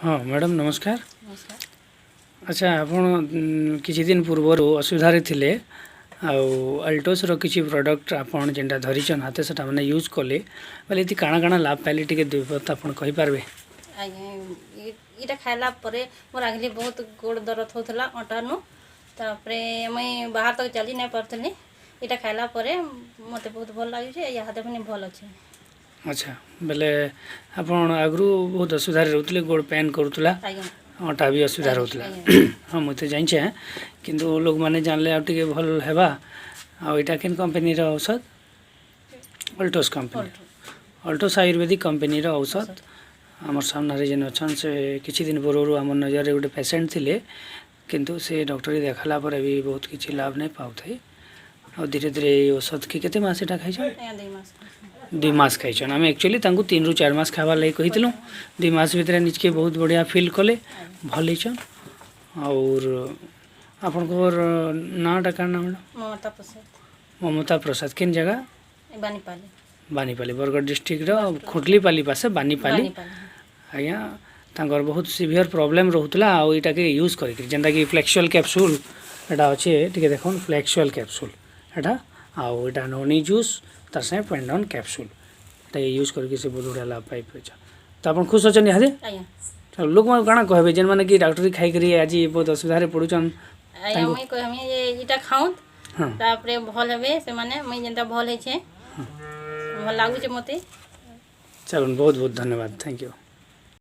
ହଁ ମ୍ୟାଡ଼ାମ୍, ନମସ୍କାର। ନମସ୍କାର। ଆଚ୍ଛା, ଆପଣ କିଛି ଦିନ ପୂର୍ବରୁ ଅସୁବିଧାରେ ଥିଲେ ଆଉ ଆଲ୍ଟୋସ୍ର କିଛି ପ୍ରଡ଼କ୍ଟ ଆପଣ ଯେନ୍ଟା ଧରିଛନ୍ ହାତେ, ସେଟା ମାନେ ୟୁଜ୍ କଲେ ବୋଲେ ଏଠି କାଣା କାଣା ଲାଭ ପାଇଲେ, ଟିକେ ଦୁଇ ପଦ ଆପଣ କହିପାରିବେ? ଆଜ୍ଞା, ଇଟା ଖାଇଲା ପରେ ମୋର ଆଗଲି ବହୁତ ଗୋଡ଼ ଦରଦ ହେଉଥିଲା, ଅଣ୍ଟାନୁ। ତାପରେ ମୁଇଁ ବାହାର ତକ ଚାଲି ନାଇଁ ପାରୁଥିଲି। ଇଟା ଖାଇଲା ପରେ ମୋତେ ବହୁତ ଭଲ ଲାଗୁଛି। ଇହାଦେ ପୁଣି ଭଲ ଅଛି। ଆଚ୍ଛା, ବେଲେ ଆପଣ ଆଗରୁ ବହୁତ ଅସୁବିଧାରେ ରହୁଥିଲେ, ଗୋଡ଼ ପେନ୍ କରୁଥିଲା? ଆଜ୍ଞା। ଅଣ୍ଟା ବି ଅସୁବିଧା ରହୁଥିଲା? ଆଜ୍ଞା। ହଁ, ମୁଇଁ ତ ଜାଣିଛେ, କିନ୍ତୁ ଲୋକମାନେ ଜାଣିଲେ ଆଉ ଟିକେ ଭଲ ହେବା। ଆଉ ଏଇଟା କେନ୍ କମ୍ପାନୀର ଔଷଧ? ଅଲ୍ଟୋସ୍ କମ୍ପାନୀ। ଅଲ୍ଟୋସ୍ ଆୟୁର୍ବେଦିକ କମ୍ପାନୀର ଔଷଧ। ଔଷଧ। ଆମର ସାମ୍ନାରେ ଯେନ୍ ଅଛନ୍, ସେ କିଛି ଦିନ ପୂର୍ବରୁ ଆମ ନଜରରେ ଗୋଟେ ପେସେଣ୍ଟ ଥିଲେ, କିନ୍ତୁ ସେ ଡକ୍ଟରୀ ଦେଖାଲା ପରେ ବି ବହୁତ କିଛି ଲାଭ ନାଇଁ ପାଉଥାଇ। ଆଉ ଧୀରେ ଧୀରେ ଏଇ ଔଷଧ କି କେତେ ମାସ ଏଇଟା ଖାଇଛନ୍? ଆଜ୍ଞା, 2 ମାସ। 2 ମାସ ଖାଇଛନ୍। ଆମେ ଆକ୍ଚୁଆଲି ତାଙ୍କୁ 3ରୁ 4 ମାସ ଖାଇବାର୍ ଲାଗି କହିଥିଲୁ। 2 ମାସ ଭିତରେ ନିଜକେ ବହୁତ ବଢ଼ିଆ ଫିଲ୍ କଲେ, ଭଲ ହେଇଛନ୍। ଆଉର୍ ଆପଣଙ୍କର ନାଁଟା କାଣା ମ୍ୟାଡ଼ାମ୍? ମମତା ପ୍ରସାଦ। ମମତା ପ୍ରସାଦ। କେନ୍ ଜାଗା? ବାନିପାଲି। ବାନିପାଲି, ବରଗଡ଼ ଡିଷ୍ଟ୍ରିକ୍ଟର ଖୁଟଲିପାଲି ପାସେ ବାନିପାଲି। ବାନିପାଲି। ଆଜ୍ଞା, ତାଙ୍କର ବହୁତ ସିଭିୟର ପ୍ରୋବ୍ଲେମ୍ ରହୁଥିଲା ଆଉ ଏଇଟାକେ ୟୁଜ୍ କରିକିରି, ଯେନ୍ଟାକି ଫ୍ଲେକ୍ସୁଆଲ୍ କ୍ୟାପସୁଲ୍ ଏଇଟା ଅଛେ, ଟିକେ ଦେଖୁନ୍, ଫ୍ଲେକ୍ସୁଆଲ୍ କ୍ୟାପସୁଲ୍ ଏଟା ଆଉ ଏଇଟା ନୋନି ଜୁସ୍, ତାର ସାଙ୍ଗେ ପେଣ୍ଡନ୍ କ୍ୟାପସୁଲ୍, ଏଟା ୟୁଜ୍ କରିକି ସେ ବହୁତ ବଢ଼ିଆ ଲାଭ ପାଇପାରିଛନ୍। ତ ଆପଣ ଖୁସ୍ ଅଛନ୍ ଇହାଦେ? ଆଜ୍ଞା। ଲୋକମାନେ କାଣା କହିବେ, ଯେନ୍ମାନେ କି ଡାକ୍ତରୀ ଖାଇକରି ଆଜି ବହୁତ ଅସୁବିଧାରେ ପଡ଼ୁଛନ୍? ଆଜ୍ଞା, ମୁଇଁ କହିମି ଯେ ଇଟା ଖାଉନ୍, ତାପରେ ଭଲ ହେବେ ସେମାନେ। ମୁଇଁ ଯେନ୍ତା ଭଲ ହେଇଛେ, ଭଲ ଲାଗୁଛେ ମୋତେ। ଚାଲୁନ୍, ବହୁତ ବହୁତ ଧନ୍ୟବାଦ, thank you.